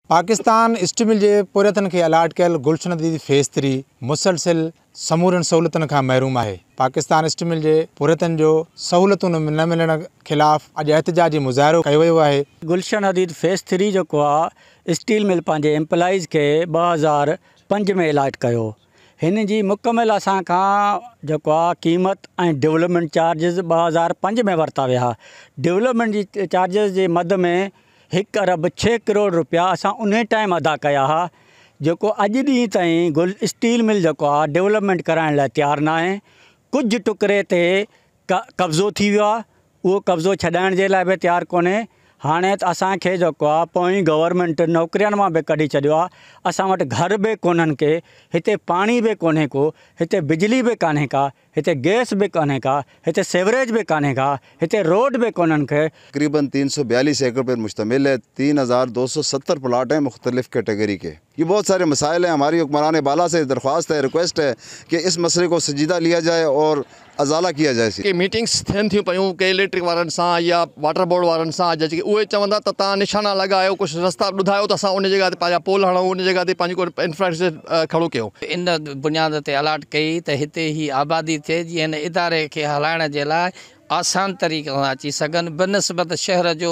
Pakistan steel mill جي پورهيتن کي الاٽ ڪيل گلشن حديد فيز ٿري مسلسل سمورين سهولتن کان محروم آهي. پاڪستان اسٽيل مل جي پورهيتن جو سهولتون نه ملڻ خلاف اڄ احتجاجي مظاهرو ڪيو ويو آهي. گلشن حديد فيز ٿري جيڪو آ اسٽيل مل پنهنجي ايمپلائيز کي 2005 ۾ الاٽ ڪيو هن جي مڪمل اسان کان جيڪو آ قيمت ۽ ڊولپمينٽ چارجز 2005 ۾ ورتا ويا ڊولپمينٽ جي چارجز جي مد ۾ 1 ارب 6 ڪروڙ رپيا اسان انهي ٽائيم ادا ڪيا ها جيڪو اڄ ڏينهن تائين گل اسٽيل مل جيڪو آ ڊولپمينٽ ڪرائڻ لاء تيار ناهي. ڪجهه ٽڪري تي قبضو ٿي ويو آ اهو قبضو ڇڏائڻ جي لاء به تيار ڪونهي. هاڻي ته اسان کي جيڪو آ پوئين گورنمينٽ نوڪرين مان به ڪڍي ڇڏيو آ. اسان وٽ گهر به ڪونهن ڪي، هتي پاڻي به ڪونهي ڪو، هتي بجلي به ڪانهي ڪا. هتي گئس به ڪانهي ڪا، هتي سيوريج به ڪانهي ڪا، هتي روڊ به ڪونهن ڪي. تقريباً 342 ايڪڙ پر مشتمل है 3270 प्लाट हैं मुख्तलिफ कैटेगरी के। ये बहुत सारे मसाइल हैं। हमारी हुक्मरान बाला से दरख्वास्त है, रिक्वेस्ट है कि इस मसले को संजीदा लिया जाए और अजाला किया जाए। के मीटिंग्स थियनि थियूं पयूं के इलेक्ट्रिक वारनि सां या वाटर बोर्ड वारनि सां, जेके उहे चवंदा त तव्हां निशाना लॻायो, कुझु रस्ता ॿुधायो त असां उन जॻह ते पंहिंजा पोल हणूं, उन जॻह ते पंहिंजो को इंफ्रास्ट्रक्चर खड़ो कयूं। इन बुनियाद ते अलाट कई त हिते ही आबादी थिए जीअं हिन इदारे खे हलाइण जे लाइ आसान तरीक़े सां अची सघनि। बनस्बत शहर जो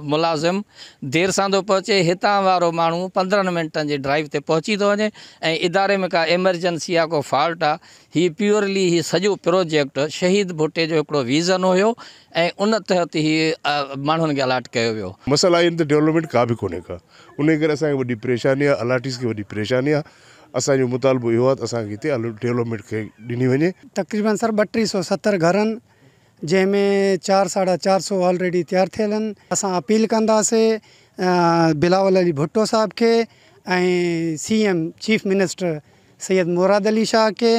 मुलाज़िम देरि सां थो पहुचे, हितां वारो माण्हू 15 मिंटनि जी ड्राइव ते पहुची थो वञे ऐं इदारे में का एमरजेंसी आहे, को फॉल्ट आहे। हीउ प्योरली हीउ सॼो प्रोजेक्ट शहीद भुट्टे जो हिकिड़ो विज़न हुयो ऐं उन तहत हीउ माण्हुनि खे अलाट कयो वियो। मसइला आहिनि त डेवलपमेंट का बि कोन्हे का, उन करे असांखे वॾी परेशानी आहे, अलाटीज़ खे वॾी परेशानी आहे। असांजो मुतालबो इहो आहे त असांखे हिते डेवलपमेंट खे ॾिनी वञे। तक़रीबन सर 3270 घरनि, जंहिंमें 400-450 ऑलरेडी तयारु थियल आहिनि। असां अपील कंदासीं बिलावल अली भुट्टो साहिब खे ऐं CM chief minister Syed Murad Ali Shah खे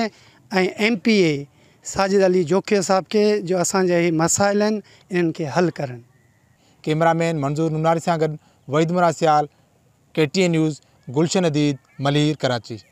ऐं MPA Sajid Ali Jokhio साहिब खे जो असांजा इहे मसाइल आहिनि इन्हनि खे हल करनि। कैमरामैन मंज़ूर नुनारी सां गॾु Waheed Murad Sial, KTN news, Gulshan Hadeed, Malir, Karachi.